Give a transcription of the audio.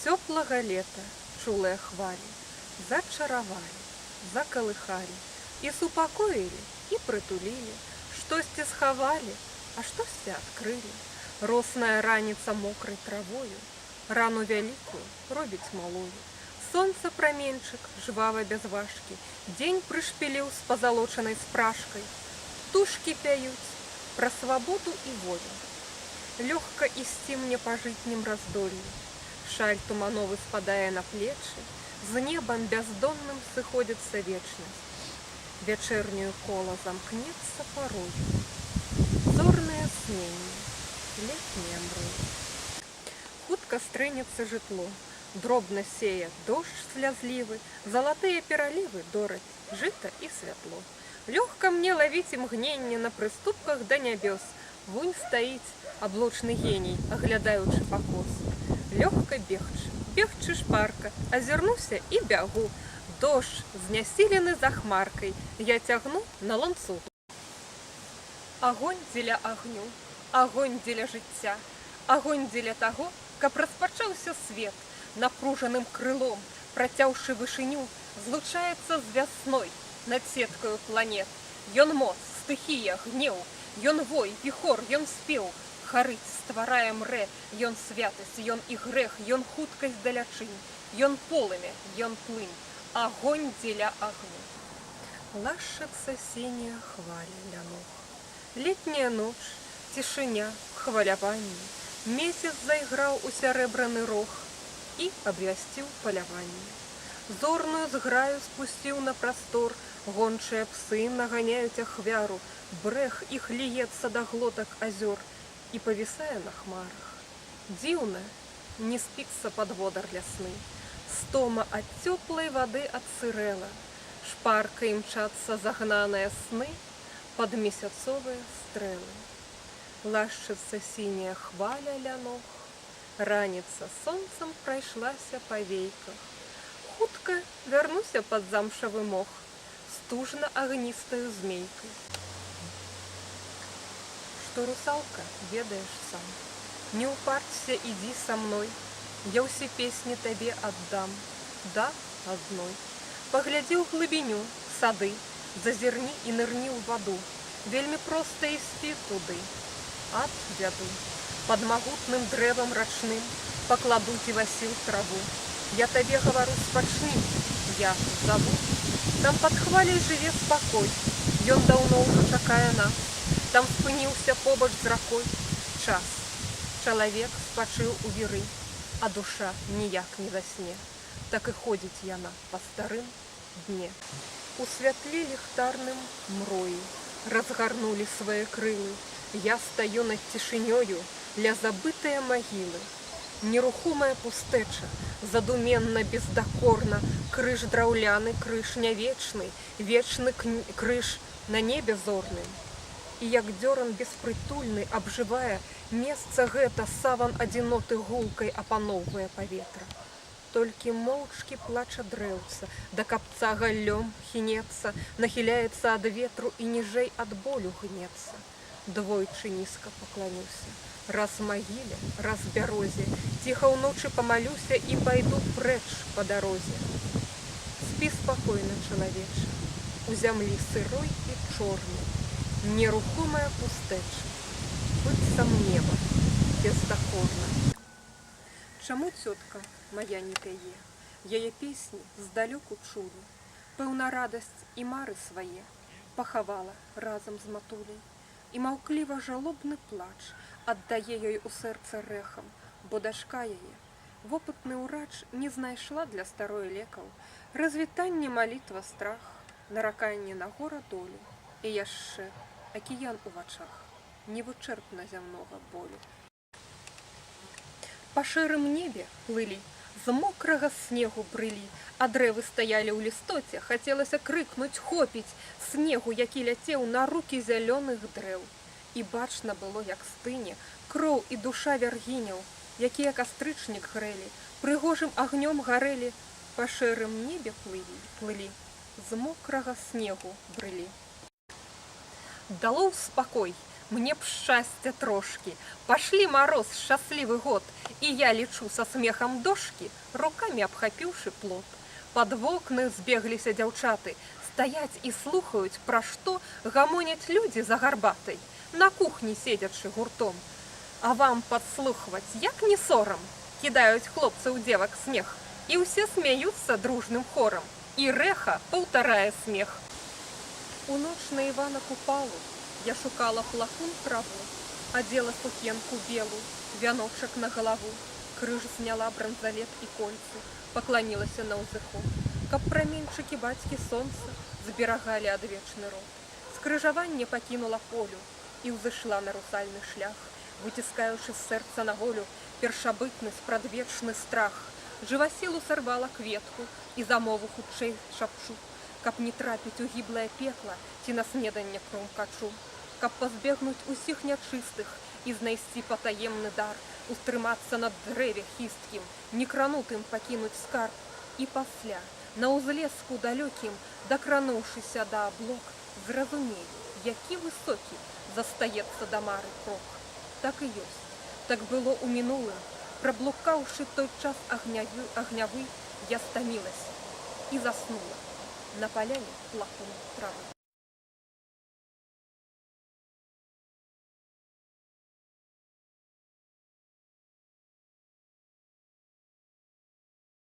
Цёплага лета чулыя хвалі зачаравалі, закалыхалі і супакоілі, і прытулілі, штосьці схавалі, а штосьці адкрылі. Росная раніца мокрай травою рану вялікую робіць малою. Сонца праменьчык жвава без важкі дзень прышпіліў з пазалочанай спражкай. Птушкі пяюць пра свабоду і волю. Лёгка ісці мне па жытнім раздоллі. Шаль тумановы спадае на плечы, з небам бяздонным сыходзіцца вечнасць. Вячэрняю кола замкнецца парою. Зорнае сненне, летнія мроі. Хутка стрэнецца жытло, дробна сее дождж слязлівы, залатыя пералівы дораць жыта і святло. Лёгка мне лавіць імгненне на прыступках да нябёс. Вунь стаіць аблочны геній, аглядаючы пакос. Лёгка бегчы, бегчы шпарка, азірнуся і бягу. Дождж, знясілены за хмаркай, я цягну на ланцугу. Агонь дзеля агню, агонь дзеля жыцця, агонь дзеля таго, каб распачаўся свет, напружаным крылом, працяўшы вышыню, злучаецца з вясной над сеткаю планет. Ён моц, стыхія, гнеў, ён вой, віхор, ён спеў, гарыць, стварае, мрэ, ён святасць, ён і грэх, ён хуткасць далячынь, ён полымя, ён плынь, агонь дзеля агню. Лашчацца сіняя хваля ля ног. Летняя ноч, цішыня, хваляванне. Месяц зайграў у сярэбраны рог і абвясціў паляванне. Зорную зграю спусціў на прастор, гончыя псы наганяюць ахвяру, брэх іх ліецца да глотак азёр і павісае на хмарах. Дзіўна, не спіцца падводар лясны. Стома ад цёплай вады адсырэла, шпарка імчацца загнаныя сны пад месяцовыя стрэлы. Лашчыцца сіняя хваля ля ног, раніца сонцам прайшлася па вейках. Хутка вярнуся пад замшавы мох з тужна-агністаю змейкай. Што русалка, ведаеш сам. Не ўпарцься, ідзі са мной, я ўсе песні табе аддам, да адной. Паглядзі ў глыбіню, сады, зазірні і нырні ў ваду. Вельмі проста ісці туды. Адвяду. Пад магутным дрэвам рачным пакладу дзівасіл траву. Я табе гавару, спачні, я заву. Там пад хваляй жыве спакой, ён даўно ўжо чакае нас. Там спыніўся побач з ракой час. Чалавек спачыў у віры, а душа ніяк не засне. Так і ходзіць яна па старым дне. У святле ліхтарным мроі разгарнулі свае крылы. Я стаю над цішынёю ля забытыя магілы. Нерухомая пустэча, задуменна, бездакорна, крыж драўляны, крыж не вечны, вечны крыж на небе зорным. І як дзёран беспрытульны абжывае месца гэта, саван адзіноты гулкай апаноўвае паветра. Толькі моўчкі плача дрэўца, да капца галлём хінецца, нахіляецца ад ветру і ніжэй ад болю гнецца. Двойчы нізка пакланюся, раз магіле, раз бярозе, ціха ўночы памалюся і пайду прэч па дарозе. Спі спакойна, чалавеча, у зямлі сырой і чорнай, нерухомая пустэча, быццам неба бездакорна. Чаму цётка моя не пяе? Яе песні здалёку чулі. Пэўна, радасць і мары свае пахавала разам з матуляй. І маўкліва жалобны плач аддае ёй у сэрца рэхам, бо дачка яе, вопытны ўрач, не знайшла для старой лекаў. Развітанне, малітва, страх, нараканне на гора долю і яшчэ акіян у вачах, невычэрпна зямнога болю. Па шэрым небе плылі з мокрага снегу брылі, а дрэвы стаялі ў лістоце, хацелася крыкнуць, хопіць снегу, які ляцеў на рукі зялёных дрэў. І бачна было, як стыне кроў і душа вяргіняў, якія кастрычнік грэлі, прыгожым агнём гарэлі, па шэрым небе плылі, плылі, з мокрага снегу брылі. Далоў спакой, Мне б шчасця трошкі, пашлі мароз, шчаслівы год, і я лічу са смехам дошкі, рукамі абхапіўшы плот. Пад вокны збегліся дзяўчаты, стаяць і слухаюць, пра што гамоняць людзі за гарбатай, на кухні седзячы гуртом. А вам падслухваць, як не сорам, кідаюць хлопцы ў дзевак смех, і ўсе смяюцца дружным хорам, і рэха паўтарае смех. У ноч на Івана Купалу я шукала плакун траву, адзела сукенку белу, вяночак на галаву, крыж зняла, бранзалет і кольцы, пакланілася на ўзыход, каб праменьчыкі бацькі сонца зберагалі адвечны род. Скрыжаванне пакінула полю і ўзышла на русальны шлях, выціскаючы з сэрца на волю першабытны спрадвечны страх. Жывасілу сарвала кветку і замову хутчэй шапчу, каб не трапіць у гіблае пекла ці на снеданне крумкачу, каб пазбегнуць усіх нячыстых і знайсці патаемны дар, устрымацца на дрэве хісткім, некранутым пакінуць скарб, і пасля, на ўзлеску далёкім, дакрануўшыся да аблок, зразумею, які высокі застаецца да мары крок. Так і ёсць, так было ў мінулым, праблукаўшы той час агнявы, агнявы, я стамілася і заснула на паляне плакун травы.